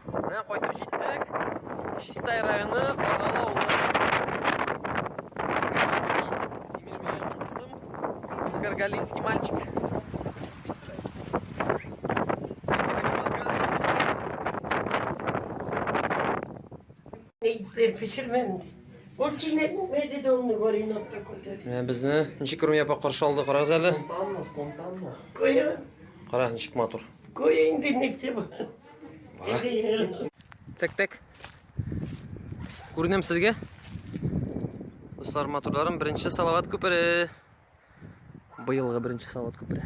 Менә кайтып җиттек. Чистай районы, Каргалы авылы. Эмиль минем якын дустым. Каргалинский мальчик. Итләр пешермәм ди. Ул сине мәде дә аны говори нотта күтәрде. Менә безне ничек Румия апа каршы алды, карагыз әле. Спонтанно, спонтанно. Кая, Кара, ничек матур. кая инде нәрсә бар. Тек тек. Күренәм сезгә. Дуслар, матурларым, беренче Салават күпере. Быелгы беренче Салават күпере.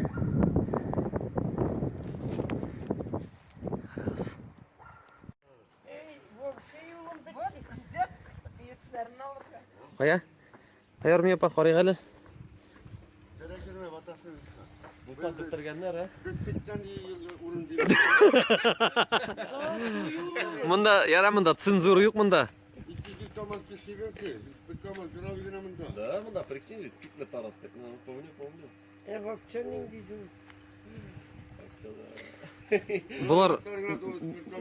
Карагыз. Кая? Кая Румия апа, карыйк әле. Кәрәк батасын. Бутап бетергәннәр, ә? Без 80 ел урын дип. Монда, яра монда цензура юк монда. 200 КАМАЗ кешегә ки. Бер КАМАЗ гравий генә монда. Да, монда, прикинь, без күпме тараттык. Ну, помню, помню. Ә бакча нинди зур. Булар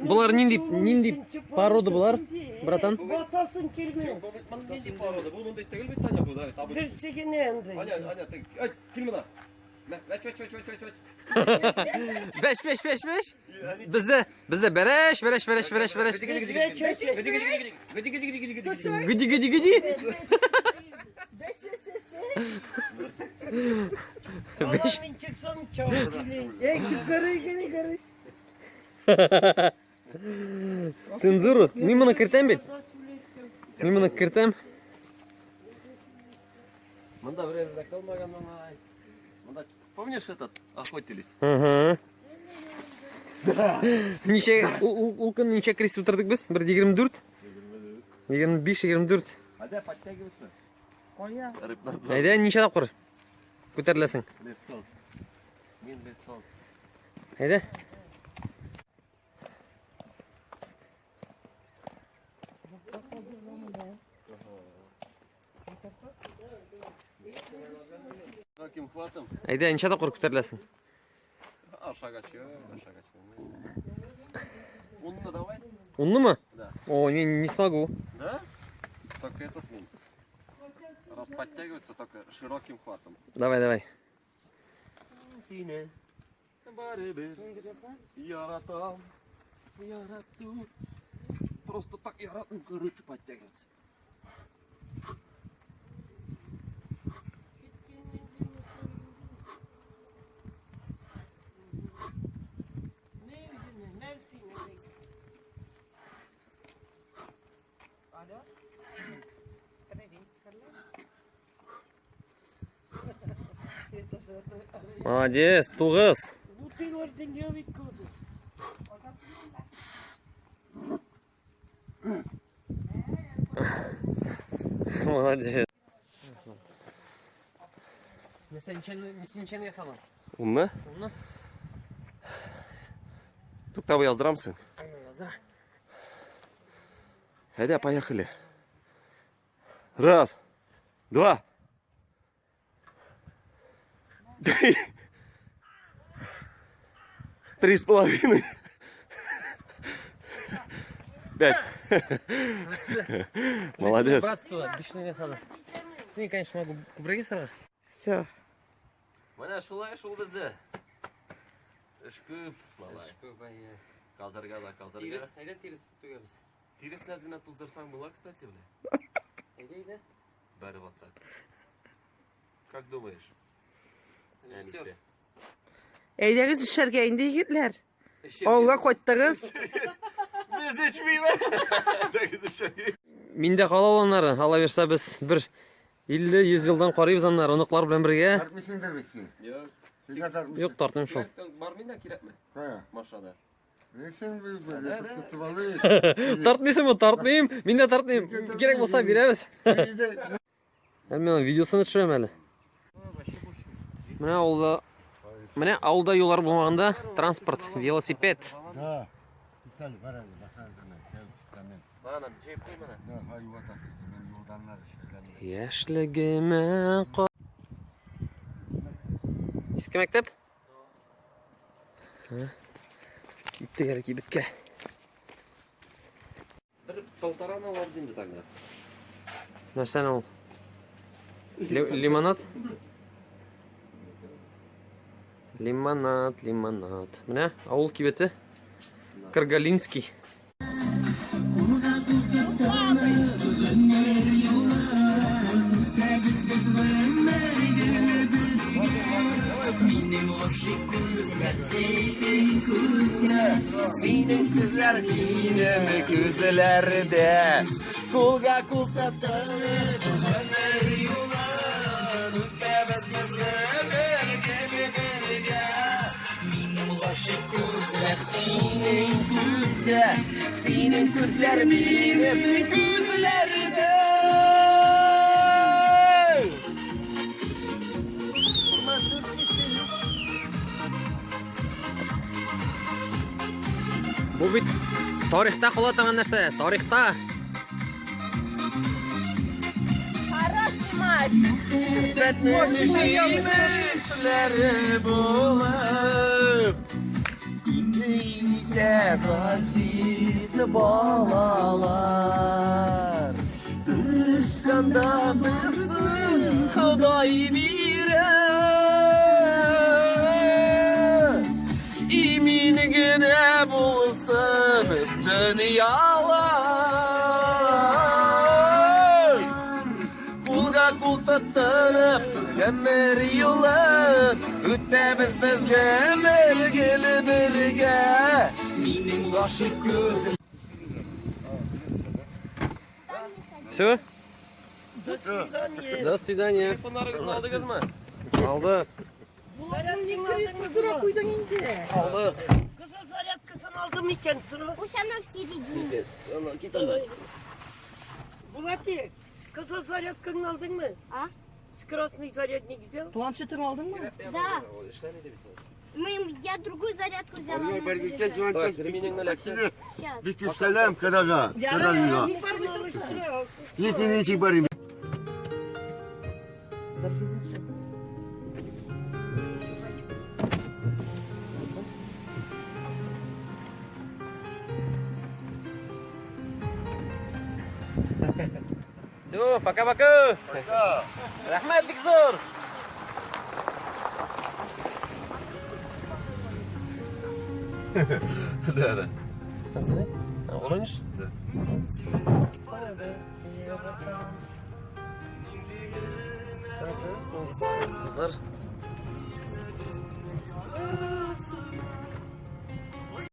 булар нинди нинди порода булар, братан? Батасын килмә. Бу бит монда нинди порода? Бу монда түгел бит, Таня, бу, да, бит, обычный. Берсе генә инде. Аня, Аня, ты, ай, кил монда. Мә, вәч, вәч, вәч, вәч, вәч, вәч. Беш, беш, беш, беш. Бездә, бездә бәрәш, бәрәш, бәрәш, бәрәш, бәрәш. Гыди, гыди, гыди, гыди, гыди, гыди, гыди, гыди, гыди. Гыди, гыди, гыди. Алар мин чыксам чабып килә. Цензуру. Мин моны кертәм бит. Мин моны кертәм. Монда берәр дә калмаган ай. Монда, помнишь этот, охотились? Ага. Ничә ул көн ничә крест утырдык без? Бер 24. 25, 24. Әйдә, подтягиваться. Кая? Рыбнадзор. Әйдә, ничә тапкыр күтәреләсең? Лесхоз. Мин лесхоз. Әйдә. Каким хватом? Әйдә, ничә тапкыр күтәреләсең? Ашагачы, ашагачы. Унны давай. Уннымы? Да. О, не, не смогу. Да? Только этот мин. Раз подтягиваться, только широким хватом. Давай, давай. Сине барыбер яратам, ярату. Просто так яратам, короче, подтягиваться. Ne yüzüne, mevsine. Алло. Привет. Молодец, 9. Бутый орден бит күрде. Молодец. Ничә ясадың? Унны? Унны. Туктап яздырамсың? Яза. Әйдә, поехали. Раз, два, три, 3,5, 5. Молодец. Братство, бишне ясады. Син, конечно, могу күбрәк ясарга. Все. Менә шулай шул бездә. Эш күп, малай. Казарга да казарга. Әйдә тирес түгәбез. Тирес нәз генә туздырсаң була, кстати, бля. Әйдә, әйдә. Бәреп атсак. Как думаешь? Әнисе. Әйдәгез эшләргә инде егетләр. Авылга кайттыгыз. Без эчмиме? Без эчмиме. Миндә кала ул аннары. Алла бирсә без бер 50-100 елдан карыйбыз аннары оныклар белән бергә. Тартмыйсыңдыр бит син. Юк. Син дә тартмыйсың. Юк, тартмыйм шул. Бар миндә кирәкме? Кая? Машинада. Не син тотып алып. Тартмыйсыңмы? Тартмыйм. Мин дә тартмыйм. Кирәк булса бирәбез. Әле мин аның видеосын төшерәм әле. Менә авылда Менә авылда юллар булмаганда транспорт, велосипед. Да. Виталий, бар әле, басар гына. Кел, мен. Ана, җыеп куй менә. Да, һай юатасың. Мен юлданнар эшләгән. Яшьлегемә ка Иске мәктәп? Һа. Киттек әле кибеткә. Бер полтораны алабыз инде тогда. Нәрсәне ул? Лимонад? Лимонад, лимонад. Менә авыл кибете. Каргалинский. Синең күзләр минем күзләрдә. Кулга кул тотынып, гомер юлын үтәбез без гомергә бергә. Минем гашыйк күзләр синең күздә, синең күзләр минем күзләрдә. Бу бит тарихта кала торган нәрсә, тарихта. Җимешләре булып, инде исә газиз балалар. Тырышканда берсен Ходай бирә. Имин генә булсын дөньялар. Кулга кул тотынып, гомер юлын үтәбез без гомер гел бергә. Минем гашыйк күзем Все? До свидания. До свидания. Телефоннарыгызны алдыгызмы? Алдык. Сыра куйдың инде. Алдык. Кызыл зарядкасын алдым икән, сыра. Пусть она в середине. Булатик, кызыл зарядкаңны алдыңмы? А? С красный зарядник взял? Планшетың алдыңмы? Да. Я другую зарядку взяла. Арга она баргы будет. кел, Так, ремениңне эләктер. Сейчас. Бик сәлам кадага. Кадага. Ник бармыйсың? Ник ничек барыйм? Все, пока-пока. Рәхмәт бик зур. Да, да. Оранж? Да. Кызлар.